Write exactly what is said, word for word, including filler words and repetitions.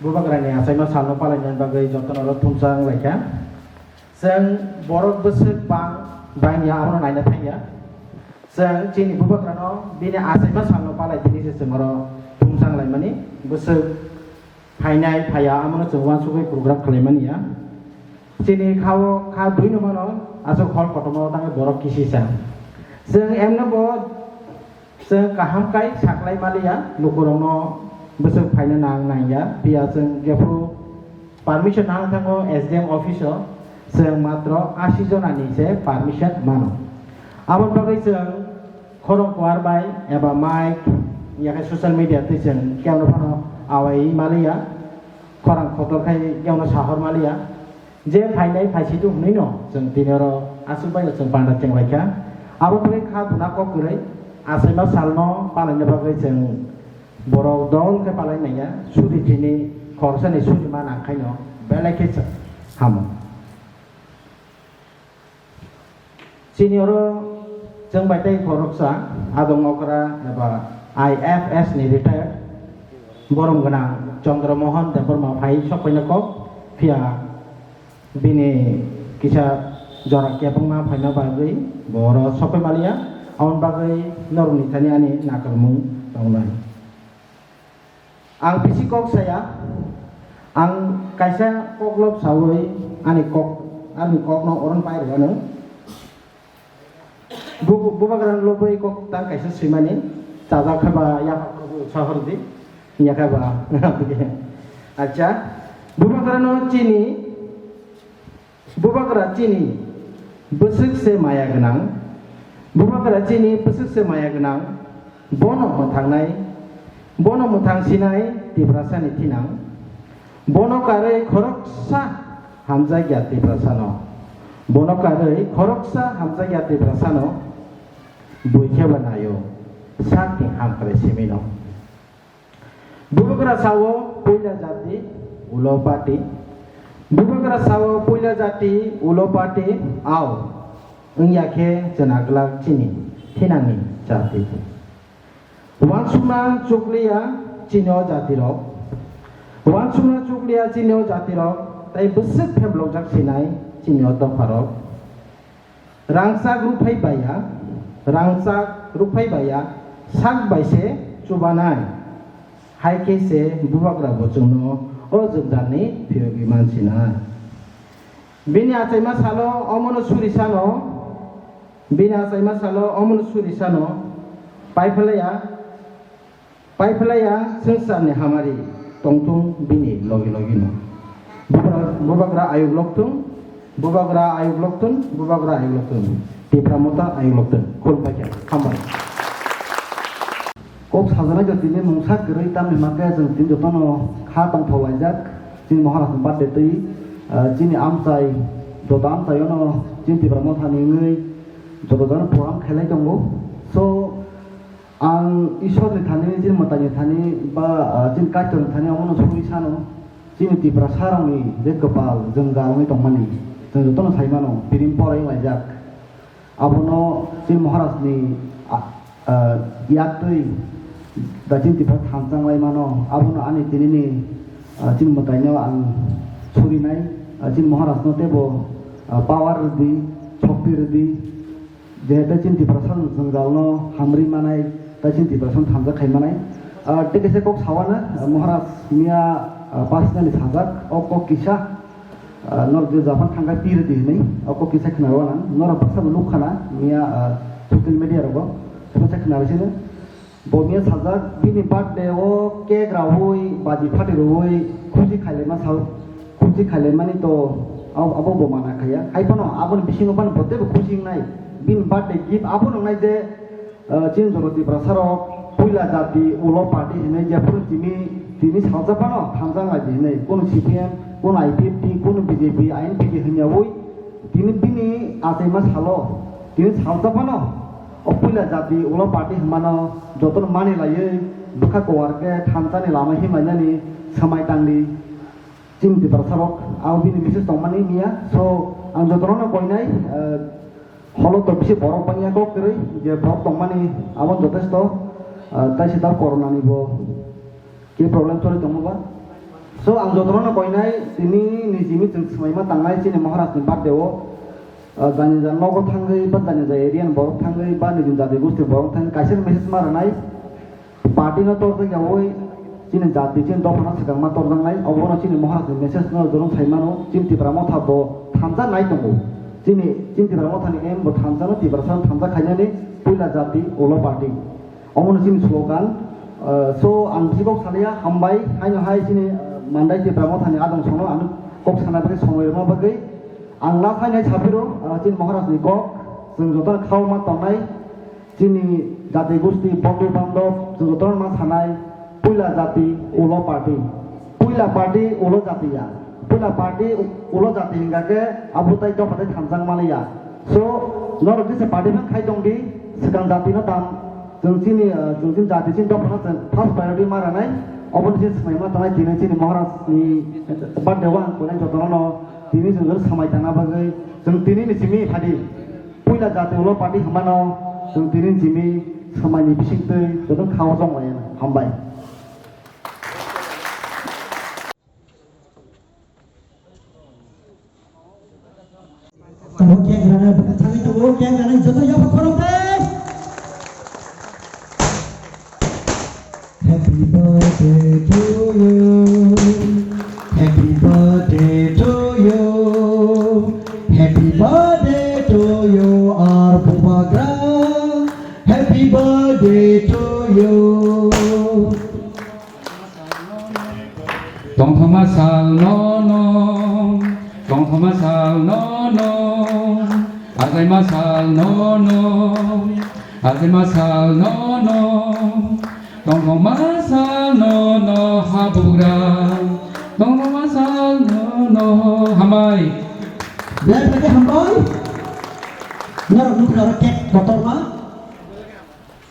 Bubagrani achaima salno palaina bagwi jotono oro thumsa wnglaikha. Chwng borok bwswk bang bangya abono naina thangya. Chwng chini bubagrano bini achaima salno palai tini se chwng oro thumsa wnglaimani bwswk phainai phaiya, amono chwng uansugwi program khlaimani ya. Chini khao kha buino mano, aswk hol kotorma o tangwi borok kisisa. Chwng emno bo chwng kaham kai saklai maliya, lukurokno bwswk phaina nang nangya, phiya chwng jephru permission nang thango S D M office o, chwng matro asi jonani se permission mano. Aboni bagwi chwng khorang kuar bai eba mic, yakhe social media twi chwng kebo phano awai maliya, khorang kotor khai kebo sahor maliya. Je phainai phaisidu hwnwi no chwng tini oro aswk bai no chwng panda chenglaikha. Abo bagwi kha buna kok kwrwi achaima salno palaina bagwi chwng borok dol khe palai manya, sudi tini khorsani sudi ma nang khaino belai khe chwng hamo. Chini oro chwng bai tei khoroksa adong okra eba I F S ni retired borom gwnang Chandra Mohan Debbarma phai sok paina kok, phiya bini kisa jora kebengma phaina bagwi bo oro sok pai maliya, aboni bagwi norokni thani ani nakolmung tongnai. Ang bisi kok saya, ang kaisa koklop sawi ani kok, ani kokno oron pai rwano. Bu-, bubagra lobwi kok tang kaisa swimani, chajak khe ba yaphak sahor di, ya khe ba. Acha, bubagrano chini Bubagra chini bwswk se maya gwnang, bubagra chini bwswk se maya gwnang, bono mwthangnai, bono mwthang sinai Tiprasani thinang, bono karwi khoroksa hamjakya Tiprasano, bono karwi khoroksa hamjakya Tiprasano, bui khe ba naio, sakni hamkrai simino. Bubagra sao puila jati ulo party. Bubagra sao puila jati ulo party ao wngya khe chwna glak chini thinangni jati. Wansukna chukliya chini o jatirok. Wansukna chukliya chini o jatirok tei bwswk pheblokjak sinai chini o dopharok. Rangchak rwphai baiya, rangchak rwphai baiya, sak bai se chubanai. Hai khe se bubagra bo chwngno o jwngjalni phirogwi mansinai. Bini achaima salo omono suri sano, bini achaima salo omono suri sano, paiphlaiya, Paiphlaiya swngcharni hamari tongthung bini logi logino. Bubagra, bubagra ayuk lokthung, bubagra ayuk lokthung, bubagra ayuk lokthung. Tipra Motha ayuk lokthung. Khulumbai khe. Hambai. Kok sajana jotini mungsa kwrwi tamni hwnkhe chwng tini jotono kha tongthok laijak. Chini Maharajni birthday twi, ah, chini amchai, joto amchaiono chini Tipra Mothani wngwi joto jano program khailai tongo. So, Ang Isorni thani, chini mwtaini thani, ba, ah, chini Kaitorni thani omono suri sano, chini Tiprasarokni je kwpal jwngjal wngwi tongmani, chwng jotono sai mano, piring porai laijak. Abono chini Maharajni, ah, ah, yak twi da chini Tipra thansa wng lai mano, abono ani tinini, ah, chini mwtaino ang surinai, ah, chini Maharajno teibo, ah, power rwdi, shokti rwdi. Je tei chini Tiprasa jwngjalno hamri manai, tei chini Tiprasa thansa khai manai. Ah, tei kaisa kok sawana, ah, Maharaj miya, ah, personally sajak, o kok kisa, ah, norok je Japan thangkha pir di hinwi, o kok kisa khna rw nang, norok baksa bo nuk khana, miya, ah, social media rogo, baksa khna rw sino. Bo miya sajak, bini birthday o cake raui, baji phatwi rwui, khusi khailaima sao, khusi khailaimani to abo, abo bo mana khaiya. Hai phano aboni bisingo phano bo teibo khusi wngnai. Bini birthday gift abo nwngnai je, eh, chini joto Tiprasa rok puila jati ulo party hinwi jephuru tini, tini salsa phano thansa wnglaidi hinwi. Kunu C P M, kunu I P F T, kunu B J P, I N P T hinyaui tini bini achaima salo, tini salsa phano O puila jati ulo party hwnmano jotono mani laiwi bwkha kuwar khe thansani lama himlainani swmai tangdi. Chini Tiprasa rok abo bini message tongmani miya. So, ang jotono no koinai, eh, holo to bisi borok bangya kok kwrwi je borok tongmani abo jotesto, eh, taisa ta corona ni bo Khe problem choli tongo ba? So, ang jotono koinai, tini nijimi chwng swmaima tangnai chini Maharaj ni birthday o, ah, jani jani nogo thangwi, ba jani jani area ni borok thangwi, ba nijini jati gosti borok thangwi, kaisa message ma rwnai, party no torjak yaui, chini jati, chini dopha no swkang ma torjaknai, obono chini Maharaj ni message no jotono sai mano, chini Tipra Motha bo thansa nai tongo, chini, chini Tipra Motha ni aim bo thansa no, Tiprasa no thansa khainani, puila jati, ulo party. Omono chini slogan. Uh, so, ang bisi kok sanaya, hambai, haino hai chini, uh, Mandai Tipra Mothani adong sono ang kok sana bagwi, somoi rwma bagwi. Ang last hai nai saphiro, uh, chini Maharaj ni kok, chwng joto khao ma tongnai, chini jati gosti, bondhu bandhob, chwng joto ma sanai, puila jati, ulo party. Puila party, ulo jati ya. Puila party, ulo jati hingka khe, abo tai dopha tai thansa mani ya. So, norok jesa party phang khai tong di, swkang jati no tam, Chwng chini, ah, chwng chini jati chini dophano chwng first priority ma rwnai, oboni chini swmaima tanai tini chini Maharaj ni birthday o ang koinai jotono tini chwng swmai tangna bagwi chwng tini ni simi phadi puila jati ulo party hwnmano chwng tini ni simi swmai ni bisingtwi joto khao chong lai hambai. Abo cake rana, bwkha thangwi tongo, cake rana, joto yapha khorok de. Happy birthday to you. Happy birthday to you. Happy birthday to you, our Bubagra. Happy birthday to you. Tongthoma sal no no, tongthoma sal no no, achaima sal no no, achaima sal no no, tongthoma sal no no habugra, tongthoma sal no no hambai. Belai belai hambai. Norok nukla cake kotorma.